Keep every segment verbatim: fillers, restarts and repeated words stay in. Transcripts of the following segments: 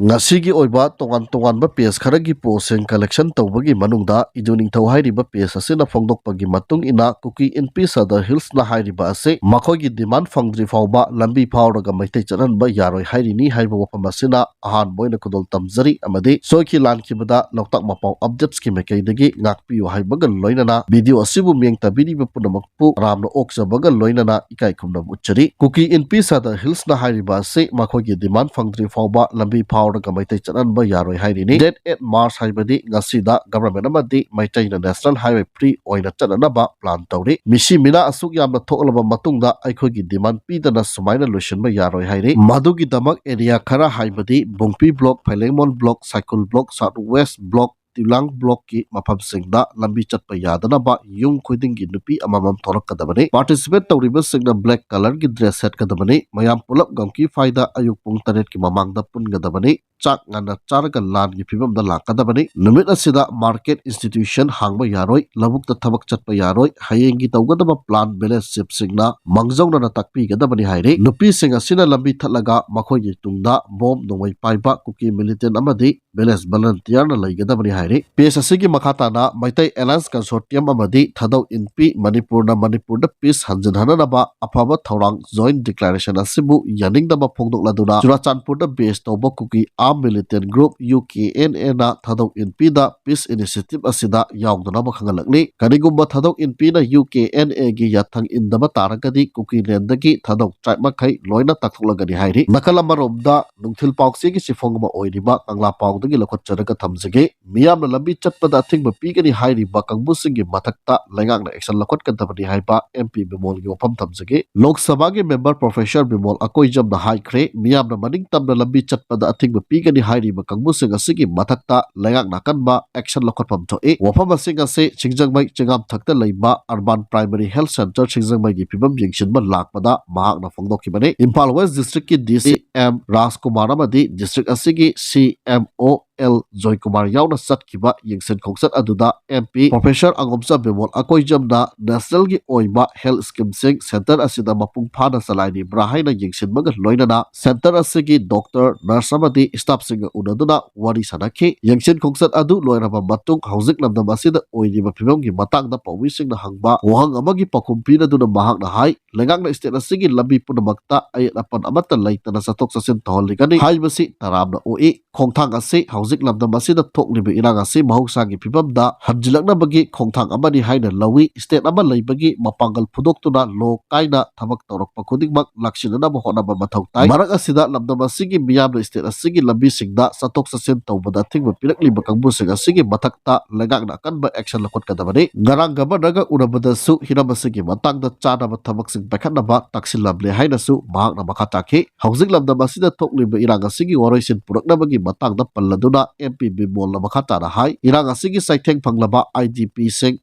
ꯉꯁꯤꯒꯤ ꯑꯣꯏꯕ ꯇꯣꯉꯥꯟ ꯇꯣꯉꯥꯟꯕ ꯄꯦꯖ ꯈꯔꯒꯤ ꯄꯣꯁꯁꯤꯡ ꯀꯂꯦꯛꯁꯟ ꯇꯧꯕꯒꯤ ꯃꯅꯨꯡꯗ ꯏꯗꯨ ꯅꯤꯡꯊꯧ ꯍꯥꯏꯔꯤꯕ ꯄꯦꯖ ꯑꯁꯤꯅ ꯐꯣꯡꯗꯣꯛꯄꯒꯤ ꯃꯇꯨꯡ ꯏꯟꯅ, ꯀꯨꯀꯤ ꯏꯟꯄꯤ ꯁꯗꯔ ꯍꯤꯜꯁꯅ ꯍꯥꯏꯔꯤꯕ ꯑꯁꯤ ꯃꯈꯣꯏꯒꯤ ꯗꯤꯃꯥꯟ ꯐꯪꯗ꯭ꯔꯤ ꯐꯥꯎꯕ ꯂꯝꯕꯤ ꯐꯥꯎꯔꯒ ꯃꯩꯇꯩ ꯆꯠꯍꯟꯕ ꯌꯥꯔꯣꯏ ꯍꯥꯏꯔꯤꯅꯤ ꯍꯥꯏꯕ ꯋꯥꯐꯝ ꯑꯁꯤꯅ ꯑꯍꯥꯟꯕ ꯑꯣꯏꯅ ꯈꯨꯗꯣꯜ ꯇꯝꯖꯔꯤ ꯑꯃꯗꯤ ꯁꯣꯏꯈꯤ ꯂꯥꯟꯈꯤꯕꯗ ꯂꯣꯛꯇꯥꯛ ꯃꯄꯥꯎ ꯑꯞꯗꯦꯠꯁꯀꯤ ꯃꯥꯏꯀꯩꯗꯒꯤ ꯉꯥꯛꯄꯤꯌꯨ ꯍꯥꯏꯕꯒ ꯂꯣꯏꯅꯅ ꯚꯤꯗꯤꯑꯣ ꯑꯁꯤꯕꯨ ꯃꯤꯠꯌꯦꯡ ꯇꯥꯕꯤꯔꯤꯕ ꯄꯨꯝꯅꯃꯛ ꯄꯨ ꯇꯔꯥꯝꯅ ꯑꯣꯛꯆꯕꯒ ꯂꯣꯏꯅꯅ ꯏꯀꯥꯏ ꯈꯨꯝꯅꯕ ꯎꯠꯆꯔꯤ꯫ ꯀꯨꯀꯤ ꯏꯟꯄꯤ ꯁꯗꯔ ꯍꯤꯜꯁꯅ ꯍꯥꯏꯔꯤꯕ ꯑꯁꯤ ꯃꯈꯣꯏꯒꯤ ꯗꯤꯃꯥꯟ ꯐꯪꯗ꯭ꯔꯤ ꯐꯥꯎꯕ ꯂꯝꯕꯤ ꯐꯥꯎꯔꯒ ꯃꯩꯇꯩ ꯆꯠꯍꯟꯕ ꯌꯥꯔꯣꯏ ꯍꯥꯏꯔꯤꯅꯤ꯫ Date eight March ꯍꯥꯏꯕꯗꯤ ꯉꯁꯤꯗ ꯒꯚꯔꯟꯃꯦꯟꯠ ꯑꯃꯗꯤ ꯃꯩꯇꯩꯅ ꯅꯦꯁꯅꯦꯜ ꯍꯥꯏꯋꯦ ꯐ꯭ꯔꯤ ꯑꯣꯏꯅ ꯆꯠꯅꯅꯕ ꯄ꯭ꯂꯥꯟ ꯇꯧꯔꯤ꯫ ꯃꯤꯁꯤ ꯃꯤꯅꯥ ꯑꯁꯨꯛ ꯌꯥꯝꯅ ꯊꯣꯛꯂꯕ ꯃꯇꯨꯡꯗ ꯑꯩꯈꯣꯏꯒꯤ ꯗꯤꯃꯥꯟ ꯄꯤꯗꯅ ꯁꯨꯃꯥꯏꯅ ꯂꯣꯏꯁꯤꯟꯕ ꯌꯥꯔꯣꯏ ꯍꯥꯏꯔꯤ꯫ ꯃꯗꯨꯒꯤꯗꯃꯛ ꯑꯦꯔꯤꯌꯥ ꯈꯔ ꯍꯥꯏꯕꯗꯤ Bungpi block, Phailengmon block, Saikul block, south west block, Tilang ꯕ꯭ꯂꯣꯛꯀꯤ ꯃꯐꯝꯁꯤꯡꯗ ꯂꯝꯕꯤ ꯆꯠꯄ ꯌꯥꯗꯅꯕ ꯌꯨꯝ ꯈꯨꯗꯤꯡꯒꯤ ꯅꯨꯄꯤ ꯑꯃꯃꯝ ꯊꯣꯔꯛꯀꯗꯕꯅꯤ꯫ ꯄꯥꯔꯇꯤꯁꯤꯄꯦꯠ ꯇꯧꯔꯤꯕꯁꯤꯡꯅ ꯕ꯭ꯂꯦꯛ ꯀꯂꯔꯒꯤ ꯗ꯭ꯔꯦꯁ ꯁꯦꯠꯀꯗꯕꯅꯤ꯫ ꯃꯌꯥꯝ ꯄꯨꯂꯞ ꯒꯝꯀꯤ ꯐꯥꯏꯗ ꯑꯌꯨꯛ ꯄꯨꯡ ꯇꯔꯦꯠꯀꯤ ꯃꯃꯥꯡꯗ ꯄꯨꯟꯒꯗꯕꯅꯤ꯫ ꯆꯥꯛ ꯉꯟꯅ ꯆꯥꯔꯒ ꯂꯥꯟꯒꯤ ꯐꯤꯕꯝꯗ ꯂꯥꯛꯀꯗꯕꯅꯤ꯫ ꯅꯨꯃꯤꯠ ꯑꯁꯤꯗ ꯃꯥꯔꯀꯦꯠ, ꯏꯟꯁꯇꯤꯇ꯭ꯌꯨꯁꯟ ꯍꯥꯡꯕ ꯌꯥꯔꯣꯏ, ꯂꯧꯕꯨꯛꯇ ꯊꯕꯛ ꯆꯠꯄ ꯌꯥꯔꯣꯏ꯫ ꯍꯌꯦꯡꯒꯤ ꯇꯧꯒꯗꯕ ꯄ꯭ꯂꯥꯟ ꯚꯤꯂꯦꯖ ꯆꯤꯐꯁꯤꯡꯅ ꯃꯥꯡꯖꯧꯅꯅ ꯇꯥꯛꯄꯤꯒꯗꯕꯅꯤ ꯍꯥꯏꯔꯤ꯫ ꯅꯨꯄꯤꯁꯤꯡ ꯑꯁꯤꯅ ꯂꯝꯕꯤ ꯊꯠꯂꯒ ꯃꯈꯣꯏꯒꯤ ꯇꯨꯡꯗ ꯕꯣꯝ ꯅꯣꯡꯃꯩ ꯄꯥꯏꯕ ꯀꯨꯀꯤ ꯃꯤꯂꯤꯇꯦꯟ ꯑꯃꯗꯤ ꯚꯤꯂꯦꯖ ꯚꯣꯂꯨꯟꯇꯤꯌꯔꯅ ꯂꯩꯒꯗꯕꯅꯤ ꯍꯥꯏꯔꯤ꯫ ꯄꯦꯖ ꯑꯁꯤꯒꯤ ꯃꯈꯥ ꯇꯥꯅ ꯃꯩꯇꯩ ꯑꯦꯂꯥꯏꯟꯁ ꯀꯟꯁꯣꯔꯇꯤꯌꯝ ꯑꯃꯗꯤ ꯊꯥꯗꯧ ꯏꯟꯄꯤ ꯃꯅꯤꯄꯨꯔꯅ ꯃꯅꯤꯄꯨꯔꯗ ꯄꯤꯁ ꯍꯟꯖꯤꯟꯍꯟꯅꯅꯕ ꯑꯐꯕ ꯊꯧꯔꯥꯡ ꯖꯣꯏꯟꯠ ꯗꯤꯀ꯭ꯂꯥꯔꯦꯁꯟ ꯑꯁꯤꯕꯨ ꯌꯥꯅꯤꯡꯗꯕ ꯐꯣꯡꯗꯣꯛꯂꯗꯨꯅ ꯆꯨꯔꯥꯆꯥꯟꯄꯨꯔꯗ ꯕꯦꯖ ꯇꯧꯕ ꯀꯨꯀꯤ ꯑꯥꯔꯝ ꯃꯤꯂꯤꯇꯦꯟ ꯒ꯭ꯔꯨꯞ ꯌꯨ ꯀꯦ ꯑꯦꯟ ꯑꯦꯅ ꯊꯥꯗꯧ ꯏꯟꯄꯤꯗ ꯄꯤꯁ ꯏꯅꯤꯁꯤꯌꯦꯇꯤꯚ ꯑꯁꯤꯗ ꯌꯥꯎꯗꯅꯕ ꯈꯪꯍꯜꯂꯛꯂꯤ꯫ ꯀꯔꯤꯒꯨꯝꯕ ꯊꯥꯗꯧ ꯏꯟꯄꯤꯅ ꯌꯨ ꯀꯦ ꯑꯦꯟ ꯑꯦꯒꯤ ꯌꯥꯊꯪ ꯏꯟꯗꯕ ꯇꯥꯔꯒꯗꯤ ꯀꯨꯀꯤ ꯂꯦꯟꯗꯒꯤ ꯊꯥꯗꯧ ꯇ꯭ꯔꯥꯏꯕ ꯃꯈꯩ ꯂꯣꯏꯅ ꯇꯥꯛꯊꯣꯛꯂꯒꯅꯤ ꯍꯥꯏꯔꯤ꯫ ꯅꯥꯀꯜ ꯑꯃꯔꯣꯝꯗ ꯅꯨꯡꯊꯤꯜ ꯄꯥꯎꯆꯦꯒꯤ ꯆꯦꯐꯣꯡ ꯑꯃ ꯑꯣꯏꯔꯤꯕ ꯀꯪꯂꯥ ꯄꯥꯎꯗꯒꯤ ꯂꯧꯈꯠꯆꯔꯒ ꯊꯝꯖꯒꯦ꯫ ꯃꯤꯌꯥꯝꯅ ꯂꯝꯕꯤ ꯆꯠꯄꯗ ꯑꯊꯤꯡꯕ ꯄꯤꯒꯅꯤ ꯍꯥꯏꯔꯤꯕ ꯀꯥꯡꯕꯨꯁꯤꯡꯒꯤ ꯃꯊꯛꯇ ꯂꯩꯉꯥꯛꯅ ꯑꯦꯛꯁꯟ ꯂꯧꯈꯠꯀꯗꯕꯅꯤ ꯍꯥꯏꯕ ꯑꯦꯝ ꯄꯤ ꯕꯤꯃꯣꯜꯒꯤ ꯋꯥꯐꯝ ꯊꯝꯖꯒꯦ꯫ ꯂꯣꯛ ꯁꯚꯥꯒꯤ ꯃꯦꯝꯕꯔ ꯄ꯭ꯔꯣꯐꯦꯁꯔ ꯕꯤꯃꯣꯜ ꯑꯀꯣꯏꯖꯝꯅ ꯍꯥꯏꯈ꯭ꯔꯦ, ꯃꯤꯌꯥꯝꯅ ꯃꯅꯤꯡ ꯇꯝꯅ ꯂꯝꯕꯤ ꯆꯠꯄꯗ ꯑꯊꯤꯡꯕ ꯄꯤꯒꯅꯤ ꯍꯥꯏꯔꯤꯕ ꯀꯥꯡꯕꯨꯁꯤꯡ ꯑꯁꯤꯒꯤ ꯃꯊꯛꯇ ꯂꯩꯉꯥꯛꯅ ꯑꯀꯟꯕ ꯑꯦꯛꯁꯟ ꯂꯧꯈꯠꯐꯝ ꯊꯣꯛꯏ꯫ ꯋꯥꯐꯝ ꯑꯁꯤꯡ ꯑꯁꯤ ꯁꯤꯡꯖꯃꯩ ꯆꯤꯡꯉꯥꯝꯊꯛꯇ ꯂꯩꯕ ꯑꯔꯕꯥꯟ ꯄ꯭ꯔꯥꯏꯃꯔꯤ ꯍꯦꯜꯊ ꯁꯦꯟꯇꯔ ꯁꯤꯡꯖꯃꯩꯒꯤ ꯐꯤꯕꯝ ꯌꯦꯡꯁꯤꯟꯕ ꯂꯥꯛꯄꯗ ꯃꯍꯥꯛꯅ ꯐꯣꯡꯗꯣꯛꯈꯤꯕꯅꯤ꯫ ꯏꯝꯐꯥꯜ ꯋꯦꯁ ꯗꯤꯁꯇ꯭ꯔꯤꯛꯀꯤ ꯗꯤ ꯁꯤ ꯑꯦꯝ ꯔꯥꯖꯀꯨꯃꯥꯔ ꯑꯃꯗꯤ ꯗꯤꯁꯇ꯭ꯔꯤꯛ ꯑꯁꯤꯒꯤ ꯁꯤ ꯑꯦꯝ ꯑꯣ ꯑꯦꯜ ꯖꯣꯏꯀꯨꯃꯥꯔ ꯌꯥꯎꯅ ꯆꯠꯈꯤꯕ ꯌꯦꯡꯁꯤꯟ ꯈꯣꯡꯆꯠ ꯑꯗꯨꯗ ꯑꯦꯝ ꯄꯤ ꯄ꯭ꯔꯣꯐꯦꯁꯔ ꯑꯪꯉꯣꯝꯆꯥ ꯕꯤꯃꯣꯜ ꯑꯀꯣꯏꯖꯝꯅ ꯅꯦꯁꯅꯦꯜꯒꯤ ꯑꯣꯏꯕ ꯍꯦꯜꯊ ꯁ꯭ꯀꯤꯝꯁꯤꯡ ꯁꯦꯟꯇꯔ ꯑꯁꯤꯗ ꯃꯄꯨꯡ ꯐꯥꯅ ꯆꯂꯥꯏꯔꯤꯕ꯭ꯔꯥ ꯍꯥꯏꯅ ꯌꯦꯡꯁꯤꯟꯕꯒ ꯂꯣꯏꯅꯅ ꯁꯦꯟꯇꯔ ꯑꯁꯤꯒꯤ ꯗꯣꯛꯇꯔ, ꯅꯔꯁ ꯑꯃꯗꯤ ꯁ꯭ꯇꯥꯐꯁꯤꯡꯒ ꯎꯅꯗꯨꯅ ꯋꯥꯔꯤ ꯁꯥꯅꯈꯤ꯫ ꯌꯦꯡꯁꯤꯟ ꯈꯣꯡꯆꯠ ꯑꯗꯨ ꯂꯣꯏꯔꯕ ꯃꯇꯨꯡ ꯍꯧꯖꯤꯛ ꯂꯝꯗꯝ ꯑꯁꯤꯗ ꯑꯣꯏꯔꯤꯕ ꯐꯤꯕꯝꯒꯤ ꯃꯇꯥꯡꯗ ꯄꯥꯎꯃꯤꯁꯤꯡꯅ ꯍꯪꯕ ꯋꯥꯍꯪ ꯑꯃꯒꯤ ꯄꯥꯎꯈꯨꯝ ꯄꯤꯅꯗꯨꯅ ꯃꯍꯥꯛꯅ ꯍꯥꯏ, ꯂꯩꯉꯥꯛꯅ ꯁ꯭ꯇꯦꯠ ꯑꯁꯤꯒꯤ ꯂꯝꯕꯤ ꯄꯨꯝꯅꯃꯛꯇ ꯑꯌꯦꯠ ꯑꯄꯟ ꯑꯃꯠꯇ ꯂꯩꯇꯅ ꯆꯠꯊꯣꯛ ꯆꯠꯁꯤꯟ ꯇꯧꯍꯜꯂꯤꯒꯅꯤ ꯍꯥꯏꯕꯁꯤ ꯇꯔꯥꯝꯅ ꯑꯣꯛꯏ꯫ ꯈꯣꯡꯊꯥꯡ ꯑꯁꯤ ꯍꯧꯖꯤꯛ ꯂꯝꯗꯝ ꯑꯁꯤꯗ ꯊꯣꯛꯂꯤꯕ ꯏꯔꯥꯡ ꯑꯁꯤ ꯃꯍꯧꯁꯥꯒꯤ ꯐꯤꯕꯝꯗ ꯍꯟꯖꯤꯜꯂꯛꯅꯕꯒꯤ ꯈꯣꯡꯊꯥꯡ ꯑꯃꯅꯤ ꯍꯥꯏꯅ ꯂꯧꯏ꯫ ꯁ꯭ꯇꯦꯠ ꯑꯃ ꯂꯩꯕꯒꯤ ꯃꯄꯥꯡꯒꯜ ꯐꯨꯗꯣꯛꯇꯨꯅ ꯂꯣ ꯀꯥꯏꯅ ꯊꯕꯛ ꯇꯧꯔꯛꯄ ꯈꯨꯗꯤꯡꯃꯛ ꯂꯥꯛꯁꯤꯟꯅꯅꯕ ꯍꯣꯠꯅꯕ ꯃꯊꯧ ꯇꯥꯏ꯫ ꯃꯔꯛ ꯑꯁꯤꯗ ꯂꯝꯗꯝ ꯑꯁꯤꯒꯤ ꯃꯤꯌꯥꯝꯅ ꯁ꯭ꯇꯦꯠ ꯑꯁꯤꯒꯤ ꯂꯝꯕꯤꯁꯤꯡꯗ ꯆꯠꯊꯣꯛ ꯆꯠꯁꯤꯟ ꯇꯧꯕꯗ ꯑꯊꯤꯡꯕ ꯄꯤꯔꯛꯂꯤꯕ ꯀꯥꯡꯕꯨꯁꯤꯡ ꯑꯁꯤꯒꯤ ꯃꯊꯛꯇ ꯂꯩꯉꯥꯛꯅ ꯑꯀꯟꯕ ꯑꯦꯛꯁꯟ ꯂꯧꯈꯠꯀꯗꯕꯅꯤ꯫ ꯉꯔꯥꯡ ꯒꯚꯔꯅꯔꯒ ꯎꯅꯕꯗꯁꯨ ꯍꯤꯔꯝ ꯑꯁꯤꯒꯤ ꯃꯇꯥꯡꯗ ꯆꯥꯅꯕ ꯊꯕꯛꯁꯤꯡ ꯄꯥꯏꯈꯠꯅꯕ ꯇꯥꯛꯁꯤꯜꯂꯝꯂꯦ ꯍꯥꯏꯅꯁꯨ ꯃꯍꯥꯛꯅ ꯃꯈꯥ ꯇꯥꯈꯤ꯫ ꯍꯧꯖꯤꯛ ꯂꯝꯗꯝ ꯑꯁꯤꯗ ꯊꯣꯛꯂꯤꯕ ꯏꯔꯥꯡ ꯑꯁꯤꯒꯤ ꯋꯥꯔꯣꯏꯁꯤꯟ ꯄꯨꯔꯛꯅꯕꯒꯤ ꯃꯇꯥꯡꯗ ꯄꯜꯂꯗꯨꯅ ꯑꯦꯝ ꯄꯤ ꯕꯤꯃꯣꯜꯅ ꯃꯈꯥ ꯇꯥꯅ ꯍꯥꯏ, ꯏꯔꯥꯡ ꯑꯁꯤꯒꯤ ꯆꯩꯊꯦꯡ ꯐꯪꯂꯕ ꯑꯥꯏ ꯗꯤ ꯄꯤꯁꯤꯡ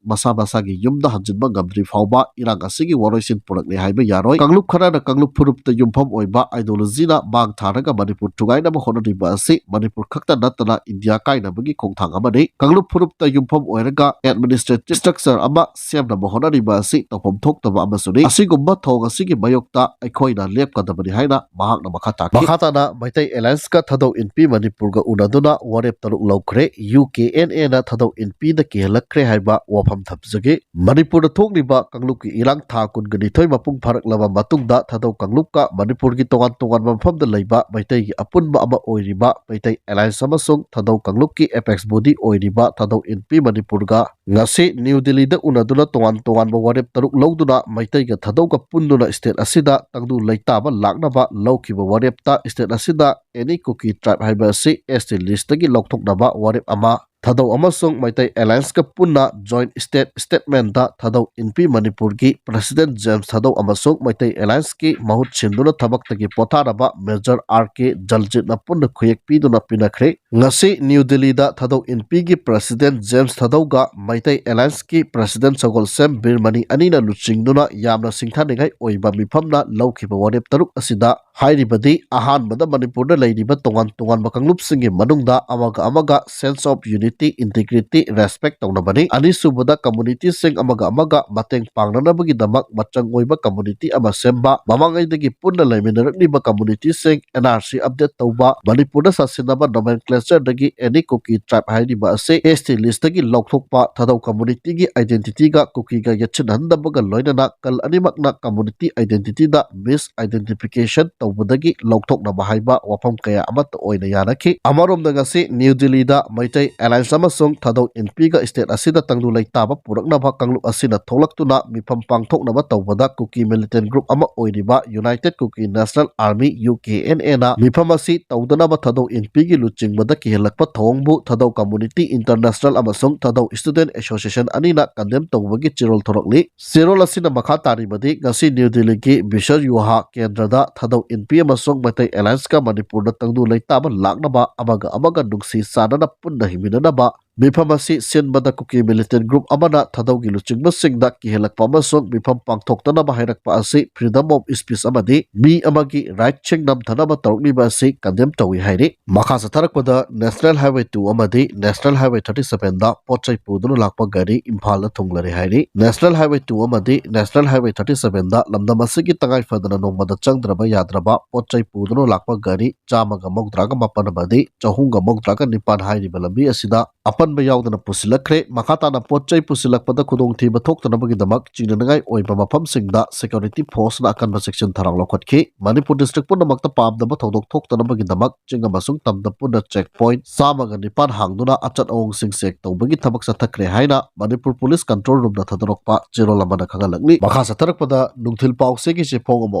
ꯃꯁꯥ ꯃꯁꯥꯒꯤ ꯌꯨꯝꯗ ꯍꯟꯖꯤꯟꯕ ꯉꯝꯗ꯭ꯔꯤ ꯐꯥꯎꯕ ꯏꯔꯥꯡ ꯑꯁꯤꯒꯤ ꯋꯥꯔꯣꯏꯁꯤꯟ ꯄꯨꯔꯛꯂꯦ ꯍꯥꯏꯕ ꯌꯥꯔꯣꯏ꯫ ꯀꯥꯡꯂꯨꯞ ꯈꯔꯅ ꯀꯥꯡꯂꯨꯞ ꯐꯨꯔꯨꯞꯇ ꯌꯨꯝꯐꯝ ꯑꯣꯏꯕ ꯑꯥꯏꯗꯤꯌꯣꯂꯣꯖꯤꯅ ꯃꯥꯡ ꯊꯥꯔꯒ ꯃꯅꯤꯄꯨꯔ ꯊꯨꯒꯥꯏꯅꯕ ꯍꯣꯠꯅꯔꯤꯕ ꯑꯁꯤ ꯃꯅꯤꯄꯨꯔ ꯈꯛꯇ ꯅꯠꯇꯅ ꯏꯟꯗꯤꯌꯥ ꯀꯥꯏꯅꯕꯒꯤ ꯈꯣꯡꯊꯥꯡ ꯑꯃꯅꯤ꯫ ꯀꯥꯡꯂꯨꯞ ꯐꯨꯔꯨꯞꯇ ꯌꯨꯝꯐꯝ ꯑꯣꯏꯔꯒ ꯑꯦꯗꯃꯤꯅꯤꯁꯇ꯭ꯔꯦꯇꯤꯚ ꯁ꯭ꯇ꯭ꯔꯛꯆꯔ ꯑꯃ ꯁꯦꯝꯅꯕ ꯍꯣꯠꯅꯔꯤꯕ ꯑꯁꯤ ꯇꯧꯐꯝ ꯊꯣꯛꯇꯕ ꯑꯃꯁꯨꯅꯤ꯫ ꯑꯁꯤꯒꯨꯝꯕ ꯊꯧꯑꯣꯡ ꯑꯁꯤꯒꯤ ꯃꯥꯌꯣꯛꯇ ꯑꯩꯈꯣꯏꯅ ꯂꯦꯞꯀꯗꯕꯅꯤ ꯍꯥꯏꯅ ꯃꯍꯥꯛꯅ ꯃꯈꯥ ꯇꯥꯈꯤ꯫ ꯃꯈꯥ ꯇꯥꯅ ꯃꯩꯇꯩ ꯑꯦꯂꯥꯏꯟꯁꯀ ꯊꯥꯗꯧ ꯏꯟꯄꯤ ꯃꯅꯤꯄꯨꯔꯒ ꯎꯅꯗꯨꯅ ꯋꯥꯔꯦꯞ ꯇꯔꯨꯛ ꯂꯧꯈ꯭ꯔꯦ꯫ ꯌꯨ ꯀꯦ ꯑꯦꯟ ꯑꯦꯅ ꯊꯥꯗꯧ ꯏꯟꯄꯤꯗ ꯀꯤꯍꯜꯂꯛꯈ꯭ꯔꯦ ꯍꯥꯏꯕ ꯋꯥꯐꯝ ꯊꯝꯖꯒꯦ꯫ ꯃꯅꯤꯄꯨꯔꯗ ꯊꯣꯛꯂꯤꯕ ꯀꯥꯡꯂꯨꯞꯀꯤ ꯏꯔꯥꯡ ꯊꯥ ꯀꯨꯟꯒ ꯅꯤꯊꯣꯏ ꯃꯄꯨꯡ ꯐꯥꯔꯛꯂꯕ ꯃꯇꯨꯡꯗ ꯊꯥꯗꯧ ꯀꯥꯡꯂꯨꯞꯀ ꯃꯅꯤꯄꯨꯔꯒꯤ ꯇꯣꯉꯥꯟ ꯇꯣꯉꯥꯟꯕ ꯃꯐꯝꯗ ꯂꯩꯕ ꯃꯩꯇꯩꯒꯤ ꯑꯄꯨꯟꯕ ꯑꯃ ꯑꯣꯏꯔꯤꯕ ꯃꯩꯇꯩ ꯑꯦꯂꯥꯏꯟꯁ ꯑꯃꯁꯨꯡ ꯊꯥꯗꯧ ꯀꯥꯡꯂꯨꯞꯀꯤ ꯑꯦꯄꯦꯛꯁ ꯕꯣꯗꯤ ꯑꯣꯏꯔꯤꯕ ꯊꯥꯗꯧ ꯏꯟꯄꯤ ꯃꯅꯤꯄꯨꯔꯒ ꯉꯁꯤ ꯅ꯭ꯌꯨ ꯗꯤꯜꯂꯤꯗ ꯎꯅꯗꯨꯅ ꯇꯣꯉꯥꯟ ꯇꯣꯉꯥꯟꯕ ꯋꯥꯔꯦꯞ ꯇꯔꯨꯛ ꯂꯧꯗꯨꯅ ꯃꯩꯇꯩꯒ ꯊꯥꯗꯧꯒ ꯄꯨꯟꯗꯨꯅ ꯁ꯭ꯇꯦꯠ ꯑꯁꯤꯗ ꯇꯪꯗꯨ ꯂꯩꯇꯥꯕ ꯂꯥꯛꯅꯕ ꯂꯧꯈꯤꯕ ꯋꯥꯔꯦꯞꯇ ꯁ꯭ꯇꯦꯠ ꯑꯁꯤꯗ ꯑꯦꯅꯤ ꯀꯨꯀꯤ ꯇ꯭ꯔꯥꯏꯕ ꯍꯥꯏꯕ ꯑꯁꯤ ꯑꯦꯁ ꯇꯤ ꯂꯤꯁꯇꯒꯤ ꯂꯧꯊꯣꯛꯅꯕ ꯋꯥꯔꯦꯞ ꯑꯃ ꯊꯥꯗꯧ ꯑꯃꯁꯨꯡ ꯃꯩꯇꯩ ꯑꯦꯂꯥꯏꯟꯁꯀ ꯄꯨꯟꯅ ꯖꯣꯏꯟꯠ ꯁ꯭ꯇꯦꯠ ꯁ꯭ꯇꯦꯠꯃꯦꯟꯗ ꯊꯥꯗꯧ ꯏꯟꯄꯤ ꯃꯅꯤꯄꯨꯔꯒꯤ ꯄ꯭ꯔꯁꯤꯗꯦꯟꯠ ꯖꯦꯝꯁ ꯊꯥꯗꯧ ꯑꯃꯁꯨꯡ ꯃꯩꯇꯩ ꯑꯦꯂꯥꯏꯟꯁꯀꯤ ꯃꯍꯨꯠ ꯁꯤꯟꯗꯨꯅ ꯊꯕꯛꯇꯒꯤ ꯄꯣꯊꯥꯔꯕ ꯃꯦꯖꯔ ꯑꯥꯔ ꯀꯦ ꯖꯜꯖꯤꯠꯅ ꯄꯨꯟꯅ ꯈꯨꯌꯦꯛ ꯄꯤꯗꯨꯅ ꯄꯤꯅꯈ꯭ꯔꯦ꯫ ꯉꯁꯤ ꯅ꯭ꯌꯨ ꯗꯤꯜꯂꯤꯗ ꯊꯥꯗꯧ ꯏꯟꯄꯤꯒꯤ ꯄ꯭ꯔꯁꯤꯗꯦꯟꯠ ꯖꯦꯝꯁ ꯊꯥꯗꯧꯒ ꯃꯩꯇꯩ ꯑꯦꯂꯥꯏꯟꯁꯀꯤ ꯄ꯭ꯔꯁꯤꯗꯦꯟꯠ ꯁꯒꯣꯜꯁꯦꯝ ꯕꯤꯔꯃꯅꯤ ꯑꯅꯤꯅ ꯂꯨꯆꯤꯡꯗꯨꯅ ꯌꯥꯝꯅ ꯁꯤꯡꯊꯥꯅꯤꯡꯉꯥꯏ ꯑꯣꯏꯕ ꯃꯤꯐꯝꯅ ꯂꯧꯈꯤꯕ ꯋꯥꯔꯦꯞ ꯇꯔꯨꯛ ꯑꯁꯤꯗ ꯍꯥꯏꯔꯤꯕꯗꯤ, ꯑꯍꯥꯟꯕꯗ ꯃꯅꯤꯄꯨꯔꯗ ꯂꯩꯔꯤꯕ ꯇꯣꯉꯥꯟ ꯇꯣꯉꯥꯟꯕ ꯀꯥꯡꯂꯨꯞꯁꯤꯡꯒꯤ ꯃꯅꯨꯡꯗ ꯑꯃꯒ ꯑꯃꯒ sense of unity, integrity, respect ꯇꯧꯅꯕꯅꯤ꯫ ꯑꯅꯤꯁꯨꯕꯗ, ꯀꯝꯃꯨꯅꯤꯇꯤꯁꯤꯡ ꯑꯃꯒ ꯑꯃꯒ ꯃꯇꯦꯡ ꯄꯥꯡꯅꯅꯕꯒꯤꯗꯃꯛ ꯃꯆꯪ ꯑꯣꯏꯕ ꯀꯝꯃꯨꯅꯤꯇꯤ ꯑꯃ ꯁꯦꯝꯕ, ꯃꯃꯥꯡꯉꯩꯗꯒꯤ ꯄꯨꯟꯅ ꯂꯩꯃꯤꯟꯅꯔꯛꯂꯤꯕ ꯀꯝꯃꯨꯅꯤꯇꯤꯁꯤꯡ ꯑꯦꯟ ꯑꯥꯔ ꯁꯤ ꯑꯞꯗꯦꯠ ꯇꯧꯕ, ꯃꯅꯤꯄꯨꯔꯗ ꯁꯥꯁꯤꯟꯅꯕ ꯅꯣꯃꯦꯟꯀ꯭ꯂꯦꯆꯔꯗꯒꯤ ꯑꯦꯅꯤ ꯀꯨꯀꯤ ꯇ꯭ꯔꯥꯏꯕ ꯍꯥꯏꯔꯤꯕ ꯑꯁꯤ ꯑꯦꯁ ꯇꯤ ꯂꯤꯁꯇꯒꯤ ꯂꯧꯊꯣꯛꯄ, ꯊꯥꯗꯧ ꯀꯝꯃꯨꯅꯤꯇꯤꯒꯤ ꯑꯥꯏꯗꯦꯟꯇꯤꯇꯤꯒ ꯀꯨꯀꯤꯒ ꯌꯦꯠꯁꯤꯟꯅꯍꯟꯗꯕꯒ ꯂꯣꯏꯅꯅ ꯀꯜ ꯑꯅꯤꯃꯛꯅ ꯀꯝꯃꯨꯅꯤꯇꯤ ꯑꯥꯏꯗꯦꯟꯇꯤꯇꯤꯗ ꯃꯤꯁ ꯑꯥꯏꯗꯦꯟꯇꯤꯐꯤꯀꯦꯁꯟ ꯇꯧꯕꯗꯒꯤ ꯂꯧꯊꯣꯛꯅꯕ ꯍꯥꯏꯕ ꯋꯥꯐꯝ ꯀꯌꯥ ꯑꯃꯠꯇ ꯑꯣꯏꯅ ꯌꯥꯅꯈꯤ꯫ ꯑꯃꯔꯣꯝꯗ ꯉꯁꯤ ꯅ꯭ꯌꯨ ꯗꯤꯜꯂꯤꯗ ꯃꯩꯇꯩ ꯑꯦꯂꯥꯏꯟꯁ ꯑꯃꯁꯨꯡ ꯊꯥꯗꯧ ꯏꯟꯄꯤꯒ ꯁ꯭ꯇꯦꯠ ꯑꯁꯤꯗ ꯇꯪꯗꯨ ꯂꯩꯇꯥꯕ ꯄꯨꯔꯛꯅꯕ ꯀꯥꯡꯂꯨꯞ ꯑꯁꯤꯅ ꯊꯣꯛꯂꯛꯇꯨꯅ ꯃꯤꯐꯝ ꯄꯥꯡꯊꯣꯛꯅꯕ ꯇꯧꯕꯗ ꯀꯨꯀꯤ ꯃꯤꯂꯤꯇꯦꯟ ꯒ꯭ꯔꯨꯞ ꯑꯃ ꯑꯣꯏꯔꯤꯕ united Kuki national army, U K N ꯑꯦꯅ ꯃꯤꯐꯝ ꯑꯁꯤ ꯇꯧꯗꯅꯕ ꯊꯥꯗꯧ ꯏꯟꯄꯤꯒꯤ ꯂꯨꯆꯤꯡꯕꯗ ꯀꯤꯍꯜꯂꯛꯄ ꯊꯧꯑꯣꯡꯕꯨ ꯊꯥꯗꯧ ꯀꯝꯃꯨꯅꯤꯇꯤ ꯏꯟꯇꯔꯅꯦꯁꯅꯦꯜ ꯑꯃꯁꯨꯡ ꯊꯥꯗꯧ ꯁ꯭ꯇꯨꯗꯦꯟꯠ ꯑꯦꯁꯣꯁꯤꯌꯦꯁꯟ ꯑꯅꯤꯅ ꯀꯟꯗꯦꯝ ꯇꯧꯕꯒꯤ ꯆꯦꯔꯣꯜ ꯊꯣꯔꯛꯂꯤ꯫ ꯆꯦꯔꯣꯜ ꯑꯁꯤꯅ ꯃꯈꯥ ꯇꯥꯔꯤꯕꯗꯤ, ꯉꯁꯤ ꯅ꯭ꯌꯨ ꯗꯤꯜꯂꯤꯒꯤ ꯕꯤꯁꯔ ꯌꯨꯍꯥ ꯀꯦꯟꯗ꯭ꯔꯗ ꯊꯥꯗꯧ ꯏꯟꯄꯤ ꯑꯃꯁꯨꯡ ꯃꯩꯇꯩ ꯑꯦꯂꯥꯏꯟꯁꯀ ꯃꯅꯤꯄꯨꯔꯗ ꯇꯪꯗꯨ ꯂꯩꯇꯥꯕ ꯂꯥꯛꯅꯕ, ꯑꯃꯒ ꯑꯃꯒ ꯅꯨꯡꯁꯤ ꯆꯥꯟꯅꯅ ꯄꯨꯟꯅ ꯍꯤꯡꯃꯤꯟꯅꯅꯕ ꯃꯤꯐꯝ ꯑꯁꯤ ꯁꯤꯟꯕꯗ ꯀꯨꯀꯤ ꯃꯤꯂꯤꯇꯦꯟ ꯒ꯭ꯔꯨꯞ ꯑꯃꯅ ꯊꯥꯗꯧꯒꯤ ꯂꯨꯆꯤꯡꯕꯁꯤꯡꯗ ꯀꯤꯍꯜꯂꯛꯄ ꯑꯃꯁꯨꯡ ꯃꯤꯐꯝ ꯄꯥꯡꯊꯣꯛꯇꯅꯕ ꯍꯥꯏꯔꯛꯄ ꯑꯁꯤ freedom of speech ꯑꯃꯗꯤ ꯃꯤ ꯑꯃꯒꯤ ꯔꯥꯏꯠꯁꯤꯡ ꯅꯝꯊꯅꯕ ꯇꯧꯔꯛꯂꯤꯕ ꯑꯁꯤ ꯀꯟꯗꯦꯝ ꯇꯧꯏ ꯍꯥꯏꯔꯤ꯫ ꯃꯈꯥ ꯆꯠꯊꯔꯛꯄꯗ National Highway two ꯑꯃꯗꯤ National Highway thirty sevenꯗ ꯄꯣꯠ ꯆꯩ ꯄꯨꯗꯨꯅ ꯂꯥꯛꯄ ꯒꯥꯔꯤ ꯏꯝꯐꯥꯜꯗ ꯊꯨꯡꯂꯔꯦ ꯍꯥꯏꯔꯤ꯫ National Highway two ꯑꯃꯗꯤ National Highway thirty sevenꯗ ꯂꯝꯗꯝ ꯑꯁꯤꯒꯤ ꯇꯉꯥꯏ ꯐꯗꯅ ꯅꯣꯡꯃꯗ ꯆꯪꯗ꯭ꯔꯕ ꯌꯥꯗ꯭ꯔꯕ ꯄꯣꯠ ꯆꯩ ꯄꯨꯗꯨꯅ ꯂꯥꯛꯄ ꯒꯥꯔꯤ ꯆꯥꯝꯃꯒ ꯃꯧꯗ꯭ꯔꯥꯒ ꯃꯥꯄꯟ ꯑꯃꯗꯤ ꯆꯍꯨꯝꯒ ꯃꯧꯗ꯭ꯔꯥꯒ ꯅꯤꯄꯥꯟ ꯍꯥꯏꯔꯤꯕ ꯂꯝꯕꯤ ꯑꯁꯤꯗ ꯑꯄꯟ ꯑꯍꯦꯟꯕ ꯌꯥꯎꯗꯅ ꯄꯨꯁꯤꯜꯂꯛꯈ꯭ꯔꯦ꯫ ꯃꯈꯥ ꯇꯥꯅ ꯄꯣꯠ ꯆꯩ ꯄꯨꯁꯤꯜꯂꯛꯄꯗ ꯈꯨꯗꯣꯡꯊꯤꯕ ꯊꯣꯛꯇꯅꯕꯒꯤꯗꯃꯛ ꯆꯤꯡꯅꯅꯤꯡꯉꯥꯏ ꯑꯣꯏꯕ ꯃꯐꯝꯁꯤꯡꯗ security forceꯅ ꯑꯀꯟꯕ ꯆꯦꯛꯁꯤꯟ ꯊꯧꯔꯥꯡ ꯂꯧꯈꯠꯈꯤ꯫ ꯃꯅꯤꯄꯨꯔ district ꯄꯨꯝꯅꯃꯛꯇ ꯄꯥꯝꯗꯕ ꯊꯧꯗꯣꯛ ꯊꯣꯛꯇꯅꯕꯒꯤꯗꯃꯛ ꯆꯤꯡ ꯑꯃꯁꯨꯡ ꯇꯝꯗ ꯄꯨꯟꯅ check point ꯆꯥꯝꯃꯒ ꯅꯤꯄꯥꯟ ꯍꯥꯡꯗꯨꯅ ꯑꯆꯠ ꯑꯑꯣꯡꯁꯤꯡ check ꯇꯧꯕꯒꯤ ꯊꯕꯛ ꯆꯠꯊꯈ꯭ꯔꯦ ꯍꯥꯏꯅ ꯃꯅꯤꯄꯨꯔ police control roomꯅ ꯊꯥꯗꯣꯔꯛꯄ ꯆꯦꯔꯣꯜ ꯑꯃꯅ ꯈꯪꯍꯜꯂꯛꯂꯤ꯫ ꯃꯈꯥ ꯆꯠꯊꯔꯛꯄꯗ ꯅꯨꯡꯊꯤꯜ ꯄꯥꯎꯆꯦꯒꯤ ꯆꯦꯐꯣꯡ ꯑꯃ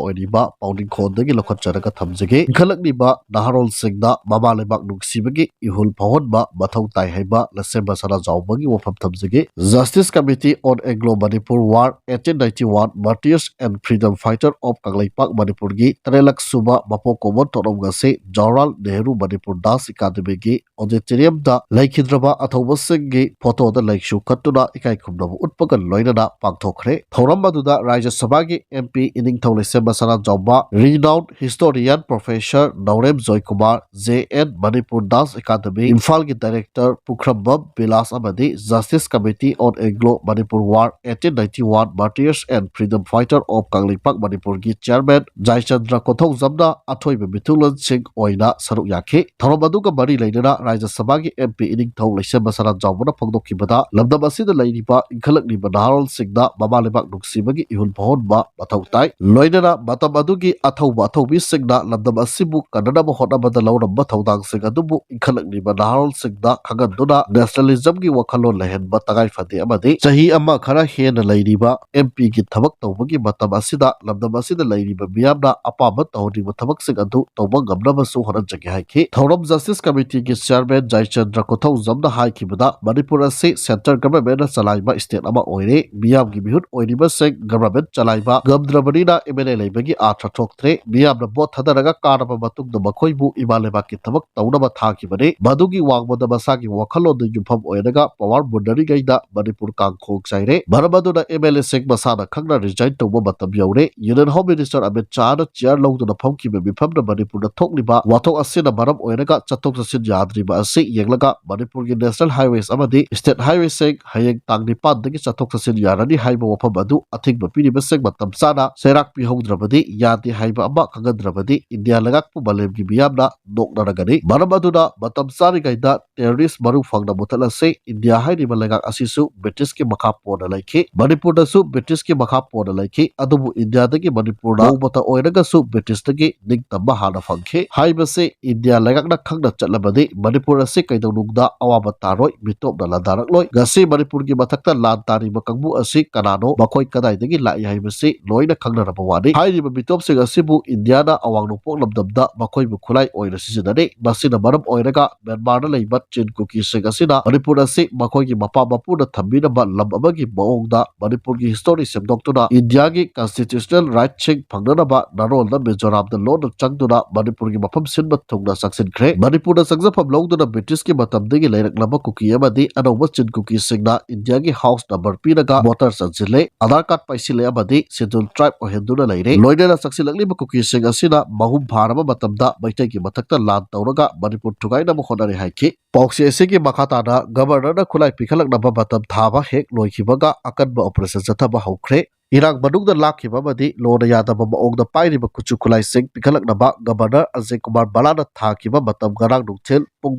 ꯑꯣꯏꯔꯤꯕ ꯄꯥꯎꯅꯤꯡꯈꯣꯟꯗꯒꯤ ꯂꯧꯈꯠꯆꯔꯒ ꯊꯝꯖꯒꯦ꯫ ꯏꯟꯈꯠꯂꯛꯂꯤꯕ ꯅꯍꯥꯔꯣꯜꯁꯤꯡꯗ ꯃꯃꯥ ꯂꯩꯕꯥꯛ ꯅꯨꯡꯁꯤꯕꯒꯤ ꯏꯍꯨꯜ ꯐꯥꯎꯍꯟꯕ ꯃꯊꯧ ꯇꯥꯏ ꯍꯥꯏꯕ ꯂꯟꯆꯦꯟꯕ ꯁꯅꯥꯖꯥꯎꯕꯒꯤ ꯋꯥꯐꯝ ꯊꯝꯖꯒꯦ꯫ Justice Committee on Anglo Manipur War eighteen ninety-one Martyrs and Freedom Fighter of Kangleipak ꯃꯅꯤꯄꯨꯔꯒꯤ ꯇꯔꯦꯠꯂꯛ ꯁꯨꯕ ꯃꯄꯣꯛ ꯀꯨꯝꯑꯣꯟ ꯊꯧꯔꯝ ꯑꯁꯤ ꯖꯋꯥꯍꯔꯂꯥꯜ ꯅꯦꯍꯔꯨ ꯃꯅꯤꯄꯨꯔ dance academyꯒꯤ auditoriumꯗ ꯂꯩꯈꯤꯗ꯭ꯔꯕ ꯑꯊꯧꯕꯁꯤꯡꯒꯤ photoꯗ ꯂꯩꯁꯨ ꯀꯠꯇꯨꯅ ꯏꯀꯥꯏ ꯈꯨꯝꯅꯕ ꯎꯠꯄꯒ ꯂꯣꯏꯅꯅ ꯄꯥꯡꯊꯣꯛꯈ꯭ꯔꯦ꯫ ꯊꯧꯔꯝ ꯑꯗꯨꯗ ꯔꯥꯖ꯭ꯌ ꯁꯚꯥꯒꯤ MP ꯏꯅꯤꯡꯊꯧ ꯂꯩꯁꯦꯝꯕ ꯁꯅꯥꯖꯥꯎꯕ, renowned historian Professor ꯅꯥꯎꯔꯦꯝ Joykumar, J N Manipur Dance Academy ꯏꯝꯐꯥꯜꯒꯤ director ꯄꯨꯈ꯭ꯔꯝꯕꯝ ꯕꯤꯂꯥꯁ ꯑꯃꯗꯤ Justice Committee on Anglo Manipur War eighteen ninety-one Martyrs and Freedom Fighter of Kangleipak ꯃꯅꯤꯄꯨꯔꯒꯤ chairman ꯖꯥꯏꯆꯟꯗ꯭ꯔ ꯀꯣꯟꯊꯧꯖꯝꯅ ꯑꯊꯣꯏꯕ ꯃꯤꯊꯨꯡꯂꯦꯟꯁꯤꯡ ꯑꯣꯏꯅ ꯁꯔꯨꯛ ꯌꯥꯈꯤ꯫ ꯊꯧꯔꯝ ꯑꯗꯨꯒ ꯃꯔꯤ ꯂꯩꯅꯅ ꯔꯥꯖ꯭ꯌ ꯁꯚꯥꯒꯤ MP ꯏꯅꯤꯡꯊꯧ ꯂꯩꯁꯦꯝꯕ ꯁꯅꯥꯖꯥꯎꯕꯅ ꯐꯣꯡꯗꯣꯛꯈꯤꯕꯗ, ꯂꯝꯗꯝ ꯑꯁꯤꯗ ꯂꯩꯔꯤꯕ ꯏꯟꯈꯠꯂꯛꯂꯤꯕ ꯅꯍꯥꯔꯣꯜꯁꯤꯡꯗ ꯃꯃꯥ ꯂꯩꯕꯥꯛ ꯅꯨꯡꯁꯤꯕꯒꯤ ꯏꯍꯨꯜ ꯐꯥꯎꯍꯟꯕ ꯃꯊꯧ ꯇꯥꯏ꯫ ꯂꯣꯏꯅꯅ ꯃꯇꯝ ꯑꯗꯨꯒꯤ ꯑꯊꯧꯕ ꯑꯊꯧꯕꯤꯁꯤꯡꯅ ꯂꯝꯗꯝ ꯑꯁꯤꯕꯨ ꯀꯟꯅꯅꯕ ꯍꯣꯠꯅꯕꯗ ꯂꯧꯔꯝꯕ ꯊꯧꯗꯥꯡꯁꯤꯡ ꯑꯗꯨꯕꯨ ꯏꯟꯈꯠꯂꯛꯂꯤꯕ ꯅꯍꯥꯔꯣꯜꯁꯤꯡꯗ ꯈꯪꯍꯟꯗꯨꯅ nationalismꯒꯤ ꯋꯥꯈꯜꯂꯣꯟ ꯂꯩꯍꯟꯕ ꯇꯉꯥꯏ ꯐꯗꯦ ꯑꯃꯗꯤ ꯆꯍꯤ ꯑꯃ ꯈꯔ ꯍꯦꯟꯅ ꯂꯩꯔꯤꯕ MPꯒꯤ ꯊꯕꯛ ꯇꯧꯕꯒꯤ ꯃꯇꯝ ꯑꯁꯤꯗ ꯂꯝꯗꯝ ꯑꯁꯤꯗ ꯂꯩꯔꯤꯕ ꯃꯤꯌꯥꯝꯅ ꯑꯄꯥꯝꯕ ꯇꯧꯍꯟꯅꯤꯡꯕ ꯊꯕꯛꯁꯤꯡ ꯑꯗꯨ ꯇꯧꯕ ꯉꯝꯅꯕꯁꯨ ꯍꯣꯠꯅꯖꯒꯦ ꯍꯥꯏꯈꯤ꯫ ꯊꯧꯔꯝ Justice Committeeꯒꯤ chairman ꯖꯥꯏꯆꯟꯗ꯭ꯔ ꯀꯣꯟꯊꯧꯖꯝꯅ ꯍꯥꯏꯈꯤꯕꯗ, ꯃꯅꯤꯄꯨꯔ ꯑꯁꯤ centre governmentꯅ ꯆꯂꯥꯏꯕ state ꯑꯃ ꯑꯣꯏꯔꯦ꯫ ꯃꯤꯌꯥꯝꯒꯤ ꯃꯤꯍꯨꯠ ꯑꯣꯏꯔꯤꯕꯁꯤꯡ government ꯆꯂꯥꯏꯕ ꯉꯝꯗ꯭ꯔꯕꯅꯤꯅ MLA ꯂꯩꯕꯒꯤ ꯑꯥꯔꯊ ꯊꯣꯛꯇ꯭ꯔꯦ꯫ ꯃꯤꯌꯥꯝꯅ vote ꯊꯥꯗꯔꯒ ꯀꯥꯔꯕ ꯃꯇꯨꯡꯗ ꯃꯈꯣꯏꯕꯨ ꯏꯃꯥ ꯂꯩꯕꯥꯛꯀꯤ ꯊꯕꯛ ꯇꯧꯅꯕ ꯊꯥꯈꯤꯕꯅꯤ꯫ ꯃꯗꯨꯒꯤ ꯋꯥꯡꯃꯗ ꯃꯁꯥꯒꯤ ꯋꯥꯈꯜꯂꯣꯟꯗ ꯌꯨꯝꯐꯝ ꯑꯣꯏꯔꯒ power ꯃꯨꯟꯅꯔꯤꯉꯩꯗ ꯃꯅꯤꯄꯨꯔ ꯀꯥꯡꯈꯣꯡ ꯆꯥꯏꯔꯦ꯫ ꯃꯔꯝ ꯑꯗꯨꯅ MLAꯁꯤꯡ ꯃꯁꯥꯅ ꯈꯪꯅ resign ꯇꯧꯕ ꯃꯇꯝ ꯌꯧꯔꯦ꯫ Union Home Minister Amit ꯁꯥꯍꯅ chair ꯂꯧꯗꯨꯅ ꯐꯝꯈꯤꯕ ꯃꯤꯐꯝꯅ ꯃꯅꯤꯄꯨꯔꯗ ꯊꯣꯛꯂꯤꯕ ꯋꯥꯊꯣꯛ ꯑꯁꯤꯅ ꯃꯔꯝ ꯑꯣꯏꯔꯒ ꯆꯠꯊꯣꯛ ꯆꯠꯁꯤꯟ ꯌꯥꯗ꯭ꯔꯤꯕ ꯑꯁꯤ ꯌꯦꯡꯂꯒ ꯃꯅꯤꯄꯨꯔꯒꯤ national highways ꯑꯃꯗꯤ state highwayꯁꯤꯡ ꯍꯌꯦꯡ ꯇꯥꯡ ꯅꯤꯄꯥꯟꯗꯒꯤ ꯆꯠꯊꯣꯛ ꯆꯠꯁꯤꯟ ꯌꯥꯔꯅꯤ ꯍꯥꯏꯕ ꯋꯥꯐꯝ ꯑꯗꯨ ꯑꯊꯤꯡꯕ ꯄꯤꯔꯤꯕꯁꯤꯡ ꯃꯇꯝ ꯆꯥꯅ ꯆꯩꯔꯥꯛ ꯄꯤꯍꯧꯗ꯭ꯔꯕꯗꯤ ꯌꯥꯗꯦ ꯍꯥꯏꯕ ꯑꯃ ꯈꯪꯍꯟꯗ꯭ꯔꯕꯗꯤ ꯏꯟꯗꯤꯌꯥ ꯂꯩꯉꯥꯛꯄꯨ ꯃꯥꯂꯦꯝꯒꯤ ꯃꯤꯌꯥꯝꯅ ꯅꯣꯛꯅꯔꯒꯅꯤ꯫ ꯃꯔꯝ ꯑꯗꯨꯅ ꯃꯇꯝ ꯆꯥꯔꯤꯉꯩꯗ terrorist ꯃꯔꯨ ꯐꯪ ꯁꯛꯇꯝ ꯃꯨꯊꯠꯂꯁꯤ꯫ ꯏꯟꯗꯤꯌꯥ ꯍꯥꯏꯔꯤꯕ ꯂꯩꯉꯥꯛ ꯑꯁꯤꯁꯨ ꯕ꯭ꯔꯤꯇꯤꯁꯀꯤ ꯃꯈꯥ ꯄꯣꯟꯅ ꯂꯩꯈꯤ꯫ ꯃꯅꯤꯄꯨꯔꯗꯁꯨ ꯕ꯭ꯔꯤꯇꯤꯁꯀꯤ ꯃꯈꯥ ꯄꯣꯟꯅ ꯂꯩꯈꯤ꯫ ꯑꯗꯨꯕꯨ ꯏꯟꯗꯤꯌꯥꯗꯒꯤ ꯃꯅꯤꯄꯨꯔꯗ ꯅꯣꯡꯃꯇ ꯑꯣꯏꯔꯒꯁꯨ ꯕ꯭ꯔꯤꯇꯤꯁꯇꯒꯤ ꯅꯤꯡꯇꯝꯕ ꯍꯥꯟꯅ ꯐꯪꯈꯤ꯫ ꯍꯥꯏꯕꯁꯤ ꯏꯟꯗꯤꯌꯥ ꯂꯩꯉꯥꯛꯅ ꯈꯪꯅ ꯆꯠꯂꯕꯗꯤ ꯃꯅꯤꯄꯨꯔ ꯑꯁꯤ ꯀꯩꯗꯧꯅꯨꯡꯗ ꯑꯋꯥꯕ ꯇꯥꯔꯣꯏ, ꯃꯤꯇꯣꯞꯅ ꯂꯥꯟꯗꯥꯔꯛꯂꯣꯏ꯫ ꯉꯁꯤ ꯃꯅꯤꯄꯨꯔꯒꯤ ꯃꯊꯛꯇ ꯂꯥꯟ ꯇꯥꯔꯤꯕ ꯀꯥꯡꯕꯨ ꯑꯁꯤ ꯀꯅꯥꯅꯣ, ꯃꯈꯣꯏ ꯀꯗꯥꯏꯗꯒꯤ ꯂꯥꯛꯏ ꯍꯥꯏꯕꯁꯤ ꯂꯣꯏꯅ ꯈꯪꯅꯔꯕ ꯋꯥꯅꯤ꯫ ꯍꯥꯏꯔꯤꯕ ꯃꯤꯇꯣꯞꯁꯤꯡ ꯑꯁꯤꯕꯨ ꯏꯟꯗꯤꯌꯥꯅ ꯑꯋꯥꯡ ꯅꯣꯡꯄꯣꯛ ꯂꯝꯗꯝꯗ ꯃꯈꯣꯏꯕꯨ ꯈꯨꯠꯂꯥꯏ ꯑꯣꯏꯅ ꯁꯤꯖꯤꯟꯅꯔꯤ꯫ ꯃꯁꯤꯅ ꯃꯔꯝ ꯑꯣꯏꯔꯒ ꯃ꯭ꯌꯥꯟꯃꯥꯔꯗ ꯂꯩꯕ ꯆꯤꯟ ꯀꯨꯀꯤꯁꯤꯡ ꯑꯁꯤꯅ ꯃꯅꯤꯄꯨꯔ ꯑꯁꯤ ꯃꯈꯣꯏꯒꯤ ꯃꯄꯥ ꯃꯄꯨꯅ ꯊꯝꯕꯤꯔꯝꯕ ꯂꯝ ꯑꯃꯒꯤ ꯃꯑꯣꯡꯗ ꯃꯅꯤꯄꯨꯔꯒꯤ ꯍꯤꯁꯇꯣꯔꯤ ꯁꯦꯝꯗꯣꯛꯇꯨꯅ ꯏꯟꯗꯤꯌꯥꯒꯤ ꯀꯟꯁꯇꯤꯇ꯭ꯌꯨꯁꯅꯦꯜ ꯔꯥꯏꯠꯁꯤꯡ ꯐꯪꯅꯅꯕ ꯅꯔꯣꯜꯗ ꯃꯤꯖꯣꯔꯥꯝꯗ ꯂꯣꯟꯅ ꯆꯪꯗꯨꯅ ꯃꯅꯤꯄꯨꯔꯒꯤ ꯃꯐꯝ ꯁꯤꯟꯕ ꯊꯨꯡꯅ ꯆꯪꯁꯤꯟꯈ꯭ꯔꯦ꯫ ꯃꯅꯤꯄꯨꯔꯗ ꯆꯪꯖꯐꯝ ꯂꯧꯗꯨꯅ ꯕ꯭ꯔꯤꯇꯤꯁꯀꯤ ꯃꯇꯝꯗꯒꯤ ꯂꯩꯔꯛꯂꯕ ꯀꯨꯀꯤ ꯑꯃꯗꯤ ꯑꯅꯧꯕ ꯆꯤꯟ ꯀꯨꯀꯤꯁꯤꯡꯅ ꯏꯟꯗꯤꯌꯥꯒꯤ ꯍꯥꯎꯁ ꯅꯝꯕꯔ ꯄꯤꯔꯒ ꯚꯣꯇꯔ ꯆꯟꯁꯤꯜꯂꯦ, ꯑꯙꯥꯔ ꯀꯥꯔꯗ ꯄꯥꯏꯁꯤꯜꯂꯦ ꯑꯃꯗꯤ ꯁꯦꯗ꯭ꯌꯨꯜ ꯇ꯭ꯔꯥꯏꯕ ꯑꯣꯏꯍꯟꯗꯨꯅ ꯂꯩꯔꯦ꯫ ꯂꯣꯏꯅꯅ ꯆꯪꯁꯤꯜꯂꯛꯂꯤꯕ ꯀꯨꯀꯤꯁꯤꯡ ꯑꯁꯤꯅ ꯃꯍꯨꯝ ꯐꯥꯔꯕ ꯃꯇꯝꯗ ꯃꯩꯇꯩꯒꯤ ꯃꯊꯛꯇ ꯂꯥꯟ ꯇꯧꯔꯒ ꯃꯅꯤꯄꯨꯔ ꯊꯨꯒꯥꯏꯅꯕ ꯍꯣꯠꯅꯔꯤ ꯍꯥꯏꯈꯤ꯫ ꯄꯥꯎꯆꯦ ꯑꯁꯤꯒꯤ ꯃꯈꯥ ꯇꯥꯅ ꯒꯕꯔꯅꯔꯅ ꯈꯨꯠꯂꯥꯏ ꯄꯤꯈꯠꯂꯛꯅꯕ ꯃꯇꯝ ꯊꯥꯕ ꯍꯦꯛ ꯂꯣꯏꯈꯤꯕꯒ ꯑꯀꯟꯕ ꯑꯣꯄꯔꯦꯁꯟ ꯆꯠꯊꯕ ꯍꯧꯈ꯭ꯔꯦ꯫ ꯏꯔꯥꯡ ꯃꯅꯨꯡꯗ ꯂꯥꯛꯈꯤꯕ ꯑꯃꯗꯤ ꯂꯣꯅ ꯌꯥꯗꯕ ꯃꯑꯣꯡꯗ ꯄꯥꯏꯔꯤꯕ ꯈꯨꯠꯁꯨ ꯈꯨꯠꯂꯥꯏꯁꯤꯡ ꯄꯤꯈꯠꯂꯛꯅꯕ ꯒꯕꯔꯅꯔ ꯑꯖꯌ ꯀꯨꯃꯥꯔ ꯚꯜꯂꯥꯅ ꯊꯥꯈꯤꯕ ꯃꯇꯝ ꯉꯔꯥꯡ ꯅꯨꯡꯊꯤꯜ ꯄꯨꯡ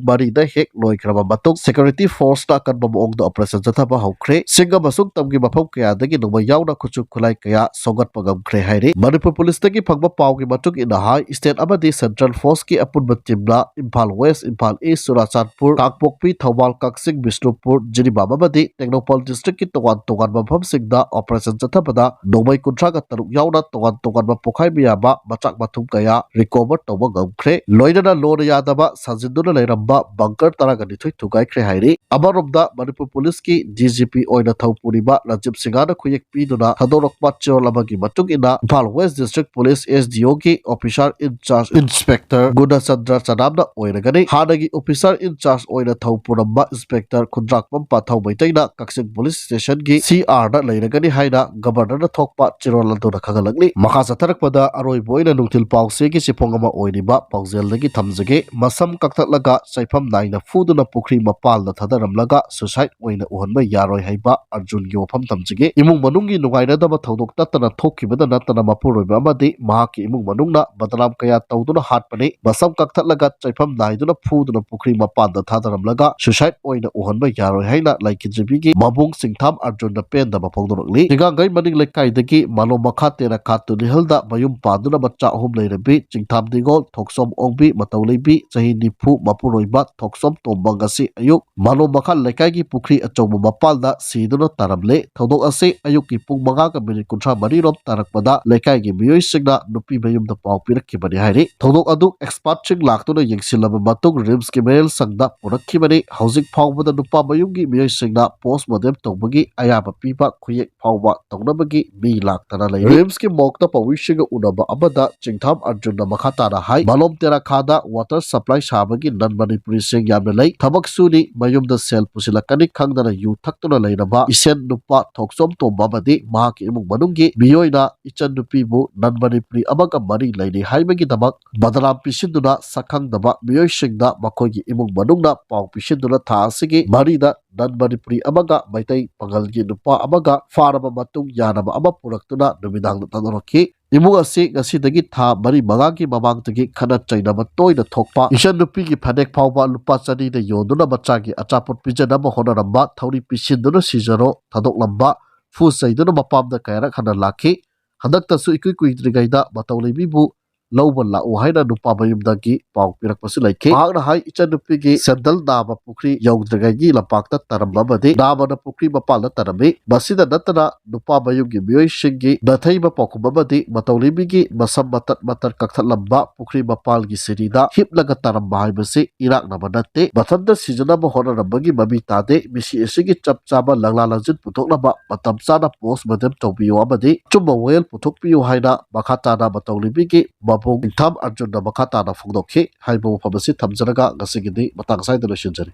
ꯃꯔꯤꯗ ꯍꯦꯛ ꯂꯣꯏꯈ꯭ꯔꯕ ꯃꯇꯨꯡ ꯁꯦꯀ꯭ꯌꯨꯔꯤꯇꯤ ꯐꯣꯔꯁꯅ ꯑꯀꯟꯕ ꯃꯑꯣꯡꯗ ꯑꯣꯄꯔꯦꯁꯟ ꯆꯠꯊꯕ ꯍꯧꯈ꯭ꯔꯦ꯫ ꯆꯤꯡ ꯑꯃꯁꯨꯡ ꯇꯝꯒꯤ ꯃꯐꯝ ꯀꯌꯥꯗꯒꯤ ꯅꯣꯡꯃꯩ ꯌꯥꯎꯅ ꯈꯨꯠꯁꯨ ꯈꯨꯠꯂꯥꯏ ꯀꯌꯥ ꯁꯣꯛꯒꯠꯄ ꯉꯝꯈ꯭ꯔꯦ ꯍꯥꯏꯔꯤ꯫ ꯃꯅꯤꯄꯨꯔ ꯄꯨꯂꯤꯁꯇꯒꯤ ꯐꯪꯕ ꯄꯥꯎꯒꯤ ꯃꯇꯨꯡ ꯏꯟꯅ ꯍꯥꯏ, ꯁ꯭ꯇꯦꯠ ꯑꯃꯗꯤ ꯁꯦꯟꯇ꯭ꯔꯦꯜ ꯐꯣꯔꯁꯀꯤ ꯑꯄꯨꯟꯕ ꯇꯤꯝꯅ ꯏꯝꯐꯥꯜ ꯋꯦꯁ, ꯏꯝꯐꯥꯜ ꯏꯁ, ꯆꯨꯔꯥꯆꯥꯟꯄꯨꯔ, ꯀꯥꯡꯄꯣꯛꯄꯤ, ꯊꯧꯕꯥꯜ, ꯀꯛꯆꯤꯡ, ꯕꯤꯁꯅꯨꯄꯨꯔ, ꯖꯤꯔꯤꯕꯥꯝ ꯑꯃꯗꯤ ꯇꯦꯡꯅꯧꯄꯜ ꯗꯤꯁꯇ꯭ꯔꯤꯛꯀꯤ ꯇꯣꯉꯥꯟ ꯇꯣꯉꯥꯟꯕ ꯃꯐꯝꯁꯤꯡꯗ ꯑꯣꯄꯔꯦꯁꯟ ꯆꯠꯊꯕꯗ ꯅꯣꯡꯃꯩ ꯀꯨꯟꯊ꯭ꯔꯥꯒ ꯇꯔꯨꯛ ꯌꯥꯎꯅ ꯇꯣꯉꯥꯟ ꯇꯣꯉꯥꯟꯕ ꯄꯣꯈꯥꯏꯕ ꯌꯥꯕ ꯃꯆꯥꯛ ꯃꯊꯨꯝ ꯀꯌꯥ ꯔꯤꯀꯣꯚꯔ ꯇꯧꯕ ꯉꯝꯈ꯭ꯔꯦ꯫ ꯂꯣꯏꯅꯅ ꯂꯣꯅ ꯌꯥꯗꯕ ꯁꯥꯖꯤꯟꯗꯨꯅ ꯂꯩꯔꯝꯕ ꯕꯪꯀꯔ ꯇꯔꯥꯒ ꯅꯤꯊꯣꯏ ꯊꯨꯒꯥꯏꯈ꯭ꯔꯦ ꯍꯥꯏꯔꯤ꯫ ꯑꯃꯔꯣꯝꯗ ꯃꯅꯤꯄꯨꯔ ꯄꯨꯂꯤꯁꯀꯤ ꯗꯤ ꯖꯤ ꯄꯤ ꯑꯣꯏꯅ ꯊꯧ ꯄꯨꯔꯤꯕ ꯔꯥꯖꯤꯕ ꯁꯤꯡꯍꯅ ꯈꯨꯌꯦꯛ ꯄꯤꯗꯨꯅ ꯊꯥꯗꯣꯔꯛꯄ ꯆꯦꯔꯣꯜ ꯑꯃꯒꯤ ꯃꯇꯨꯡ ꯏꯟꯅ Imphal west district police S D ꯑꯣꯒꯤ officer in charge inspector Gunachandra ꯆꯅꯥꯝꯅ ꯑꯣꯏꯔꯒꯅꯤ꯫ ꯍꯥꯟꯅꯒꯤ ꯑꯣꯐꯤꯁꯥꯔ ꯏꯟ ꯆꯥꯔꯖ ꯑꯣꯏꯅ ꯊꯧ ꯄꯨꯔꯝꯕ ꯏꯟꯁꯄꯦꯛꯇꯔ ꯈꯨꯟꯗ꯭ꯔꯥꯛꯄꯝ ꯄꯥꯟꯊꯧ ꯃꯩꯇꯩꯅ ꯀꯛꯆꯤꯡ ꯄꯨꯂꯤꯁ ꯁ꯭ꯇꯦꯁꯟꯒꯤ ꯁꯤ ꯑꯥꯔꯗ ꯂꯩꯔꯒꯅꯤ ꯍꯥꯏꯅ ꯒꯕꯔꯅꯔ ꯅꯠꯇ꯭ꯔꯒ ꯊꯣꯛꯄ ꯆꯦꯔꯣꯜ ꯑꯗꯨꯅ ꯈꯪꯍꯜꯂꯛꯂꯤ꯫ ꯃꯈꯥ ꯆꯠꯊꯔꯛꯄꯗ ꯑꯔꯣꯏꯕ ꯑꯣꯏꯅ ꯅꯨꯡꯊꯤꯜ ꯄꯥꯎꯆꯦꯒꯤ ꯆꯦꯐꯣꯡ ꯑꯃ ꯑꯣꯏꯔꯤꯕ ꯄꯥꯎꯖꯦꯜꯗꯒꯤ ꯊꯝꯖꯒꯦ꯫ ꯃꯁꯝ ꯀꯛꯊꯠꯂꯒ ꯆꯩꯐꯝ ꯅꯥꯏꯅ ꯐꯨꯗꯨꯅ ꯄꯨꯈ꯭ꯔꯤ ꯃꯄꯥꯜꯗ ꯊꯥꯗꯔꯝꯂꯒ suicide ꯑꯣꯏꯅ ꯎꯍꯟꯕ ꯌꯥꯔꯣꯏ ꯍꯥꯏꯕ ꯑꯔꯖꯨꯟꯒꯤ ꯋꯥꯐꯝ ꯊꯝꯖꯒꯦ꯫ ꯏꯃꯨꯡ ꯃꯅꯨꯡꯒꯤ ꯅꯨꯡꯉꯥꯏꯅꯗꯕ ꯊꯧꯗꯣꯛ ꯅꯠꯇꯅ ꯊꯣꯛꯈꯤꯕꯗ ꯅꯠꯇꯅ ꯃꯄꯨꯔꯣꯏꯕ ꯑꯃꯗꯤ ꯃꯍꯥꯛꯀꯤ ꯏꯃꯨꯡ ꯃꯅꯨꯡꯅ ꯕꯗꯅꯥꯝ ꯀꯌꯥ ꯇꯧꯗꯨꯅ ꯍꯥꯠꯄꯅꯤ꯫ ꯃꯁꯝ ꯀꯛꯊꯠꯂꯒ ꯆꯩꯐꯝ ꯅꯥꯏꯗꯨꯅ ꯐꯨꯗꯨꯅ ꯄꯨꯈ꯭ꯔꯤ ꯃꯄꯥꯟꯗ ꯊꯥꯗꯔꯝꯂꯒ suicide ꯑꯣꯏꯅ ꯎꯍꯟꯕ ꯌꯥꯔꯣꯏ ꯍꯥꯏꯅ ꯂꯥꯏꯈꯤꯗ꯭ꯔꯤꯕꯤꯒꯤ ꯃꯕꯨꯡ ꯆꯤꯡꯊꯥꯝ ꯑꯔꯖꯨꯟꯅ ꯄꯦꯟꯗꯕ ꯐꯣꯡꯗꯣꯔꯛꯂꯤ꯫ ꯆꯤꯡꯒꯥꯡꯒꯩ ꯃꯅꯤꯡ ꯂꯩꯀꯥꯏꯗꯒꯤ ꯃꯥꯂꯣꯝ ꯃꯈꯥ ꯇꯦꯔꯥ ꯈꯥꯇꯨ ꯅꯤꯍꯜꯗ ꯃꯌꯨꯝ ꯄꯥꯟꯗꯨꯅ ꯃꯆꯥ ꯑꯍꯨꯝ ꯂꯩꯔꯕꯤ ꯆꯤꯡꯊꯥꯝ ꯅꯤꯉꯣꯜ, ꯊꯣꯛꯆꯣꯝ ꯑꯣꯡꯕꯤ, ꯃꯇꯧ ꯂꯩꯕꯤ, ꯆꯍꯤ ꯅꯤꯐꯨ, ꯃꯄꯨꯔꯣꯏꯕ ꯊꯣꯛꯆꯣꯝ ꯇꯣꯝꯕ ꯉꯁꯤ ꯑꯌꯨꯛ ꯃꯥꯂꯣꯝ ꯃꯈꯥ ꯂꯩꯀꯥꯏꯒꯤ ꯄꯨꯈ꯭ꯔꯤ ꯑꯆꯧꯕ ꯃꯄꯥꯜꯗ ꯁꯤꯗꯨꯅ ꯇꯥꯔꯝꯂꯦ꯫ ꯊꯧꯗꯣꯛ ꯑꯁꯤ ꯑꯌꯨꯛꯀꯤ ꯄꯨꯡ ꯃꯉꯥꯒ ꯃꯤꯅꯤꯠ ꯀꯨꯟꯊ꯭ꯔꯥ ꯃꯔꯤ ꯔꯣꯝ ꯇꯥꯔꯛꯄꯗ ꯂꯩꯀꯥꯏꯒꯤ ꯃꯤꯑꯣꯏꯁꯤꯡꯅ ꯅꯨꯄꯤ ꯃꯌꯨꯝꯗ ꯄꯥꯎ ꯄꯤꯔꯛꯈꯤꯕꯅꯤ ꯍꯥꯏꯔꯤ꯫ ꯊꯧꯗꯣꯛ ꯑꯗꯨ expertꯁꯤꯡ ꯂꯥꯛꯇꯨꯅ ꯌꯦꯡꯁꯤꯜꯂꯕ ꯃꯇꯨꯡ RIMSꯀꯤ ꯃꯤꯔꯦꯜ ꯁꯪꯗ ꯄꯨꯔꯛꯈꯤꯕꯅꯤ꯫ ꯍꯧꯖꯤꯛ ꯐꯥꯎꯕꯗ ꯅꯨꯄꯥ ꯃꯌꯨꯝꯒꯤ ꯃꯤꯑꯣꯏꯁꯤꯡꯅ postmortem ꯇꯧꯕꯒꯤ ꯑꯌꯥꯕ ꯄꯤꯕ ꯈꯨꯌꯦꯛ ꯐꯥꯎꯕ ꯇꯧꯅꯕꯒꯤ ꯃꯤ ꯂꯥꯛꯇꯅ ꯂꯩꯔꯤ꯫ RIMSꯀꯤ morgueꯇ ꯄꯥꯎꯃꯤꯁꯤꯡꯒ ꯎꯅꯕ ꯑꯃꯗ ꯆꯤꯡꯊꯥꯝ ꯑꯔꯖꯨꯟꯅ ꯃꯈꯥ ꯇꯥꯅ ꯍꯥꯏ, ꯃꯥꯂꯣꯝ ꯇꯦꯔꯥꯈꯥꯗ water supply ꯁꯥꯕꯒꯤ non Manipuriꯁꯤꯡ ꯌꯥꯝꯅ ꯂꯩ꯫ ꯊꯕꯛ ꯁꯨꯅꯤ, ꯃꯌꯨꯝꯗ ꯁꯦꯜ ꯄꯨꯁꯤꯜꯂꯛꯀꯅꯤ ꯈꯪꯗꯅ ꯌꯨ ꯊꯛꯇꯨꯅ ꯂꯩꯔꯕ ꯏꯁꯦꯟ ꯅꯨꯄꯥ ꯊꯣꯛꯆꯣꯝ ꯇꯣꯝꯕ ꯑꯃꯗꯤ ꯃꯍꯥꯛꯀꯤ ꯏꯃꯨꯡ ꯃꯅꯨꯡꯒꯤ ꯃꯤꯑꯣꯏꯅ ꯏꯆꯟ ꯅꯨꯄꯤꯕꯨ non Manipuri ꯑꯃꯒ ꯃꯔꯤ ꯂꯩꯅꯩ ꯍꯥꯏꯕꯒꯤꯗꯃꯛ ꯕꯗꯅꯥꯝ ꯄꯤꯁꯤꯟꯗꯨꯅ ꯁꯛꯈꯪꯗꯕ ꯃꯤꯑꯣꯏꯁꯤꯡꯗ ꯃꯈꯣꯏꯒꯤ ꯏꯃꯨꯡ ꯃꯅꯨꯡꯅ ꯄꯥꯎ ꯄꯤꯁꯤꯟꯗꯨꯅ ꯊꯥ ꯑꯁꯤꯒꯤ ꯃꯔꯤꯗ non Manipuri ꯑꯃꯒ ꯃꯩꯇꯩ ꯄꯥꯉꯜꯒꯤ ꯅꯨꯄꯥ ꯑꯃꯒ ꯐꯥꯔꯕ ꯃꯇꯨꯡ ꯌꯥꯅꯕ ꯑꯃ ꯄꯨꯔꯛꯇꯨꯅ ꯅꯨꯃꯤꯗꯥꯡꯗ ꯊꯥꯗꯣꯔꯛꯈꯤ꯫ ꯏꯃꯨꯡ ꯑꯁꯤ ꯉꯁꯤꯗꯒꯤ ꯊꯥ ꯃꯔꯤ ꯃꯉꯥꯒꯤ ꯃꯃꯥꯡꯗꯒꯤ ꯈꯠꯅ ꯆꯩꯅꯕ ꯇꯣꯏꯅ ꯊꯣꯛꯄ, ꯏꯆꯟ ꯅꯨꯄꯤꯒꯤ ꯐꯅꯦꯛ ꯐꯥꯎꯕ ꯂꯨꯄꯥ ꯆꯅꯤꯗ ꯌꯣꯟꯗꯨꯅ ꯃꯆꯥꯒꯤ ꯑꯆꯥꯄꯣꯠ ꯄꯤꯖꯅꯕ ꯍꯣꯠꯅꯔꯝꯕ, ꯊꯧꯔꯤ ꯄꯤꯁꯤꯟꯗꯨꯅ ꯁꯤꯖꯔꯣ ꯊꯥꯗꯣꯛꯂꯝꯕ, ꯐꯨ ꯆꯩꯗꯨꯅ ꯃꯄꯥꯝꯗ ꯀꯌꯥꯔꯛ ꯍꯟꯅ ꯂꯥꯛꯈꯤ꯫ ꯍꯟꯗꯛꯇꯁꯨ ꯏꯀꯨꯏ ꯀꯨꯏꯗ꯭ꯔꯤꯉꯩꯗ ꯃꯇꯧ ꯂꯩꯕꯤꯕꯨ ꯂꯧꯕ ꯂꯥꯛꯎ ꯍꯥꯏꯅ ꯅꯨꯄꯥ ꯃꯌꯨꯝꯗꯒꯤ ꯄꯥꯎ ꯄꯤꯔꯛꯄꯁꯨ ꯂꯩꯈꯤ꯫ ꯃꯍꯥꯛꯅ ꯍꯥꯏ, ꯏꯆꯟꯅꯨꯄꯤꯒꯤ ꯁꯦꯟꯗꯜ ꯅꯥꯃ ꯄꯨꯈ꯭ꯔꯤ ꯌꯧꯗ꯭ꯔꯤꯉꯩꯒꯤ ꯂꯝꯄꯥꯛꯇ ꯇꯥꯔꯝꯕ ꯑꯃꯗꯤ ꯅꯥꯃꯅ ꯄꯨꯈ꯭ꯔꯤ ꯃꯄꯥꯟꯗ ꯇꯥꯔꯝꯃꯤ꯫ ꯃꯁꯤꯗ ꯅꯠꯇꯅ ꯅꯨꯄꯥ ꯃꯌꯨꯝꯒꯤ ꯃꯤꯑꯣꯏꯁꯤꯡꯒꯤ ꯅꯥꯊꯩꯕ ꯄꯥꯎꯈꯨꯝ ꯑꯃꯗꯤ ꯃꯇꯧꯂꯤꯕꯤꯒꯤ ꯃꯁꯝ ꯃꯇꯠ ꯃꯇꯠ ꯀꯛꯊꯠꯂꯝꯕ ꯄꯨꯈ꯭ꯔꯤ ꯃꯄꯥꯜꯒꯤ ꯁꯤꯔꯤꯗ ꯍꯤꯞꯂꯒ ꯇꯥꯔꯝꯕ ꯍꯥꯏꯕꯁꯤ ꯏꯔꯥꯛꯅꯕ ꯅꯠꯇꯦ꯫ ꯃꯊꯟꯇ ꯁꯤꯖꯅꯕ ꯍꯣꯠꯅꯔꯝꯕꯒꯤ ꯃꯃꯤ ꯇꯥꯗꯦ꯫ ꯃꯤꯁꯤ ꯑꯁꯤꯒꯤ ꯆꯞ ꯆꯥꯕ ꯂꯪꯂꯥ ꯂꯪꯖꯤꯟ ꯄꯨꯊꯣꯛꯅꯕ ꯃꯇꯝ ꯆꯥꯅ postmortem ꯇꯧꯕꯤꯌꯨ ꯑꯃꯗꯤ ꯑꯆꯨꯝꯕ ꯋꯥꯌꯦꯜ ꯄꯨꯊꯣꯛꯄꯤꯌꯨ ꯍꯥꯏꯅ ꯃꯈꯥ ꯇꯥꯅ ꯃꯇꯧꯂꯤꯕꯤꯒꯤ ꯃꯕꯨꯡ ꯏꯪꯊꯥꯝ ꯑꯔꯖꯨꯟꯅ ꯃꯈꯥ ꯇꯥꯅ ꯐꯣꯡꯗꯣꯛꯈꯤ ꯍꯥꯏꯕ ꯋꯥꯐꯝ ꯑꯁꯤ ꯊꯝꯖꯔꯒ ꯉꯁꯤꯒꯤꯗꯤ ꯃꯇꯥꯡ ꯑꯁ꯭ꯋꯥꯏꯗ ꯂꯣꯏꯁꯤꯟꯖꯔꯤ꯫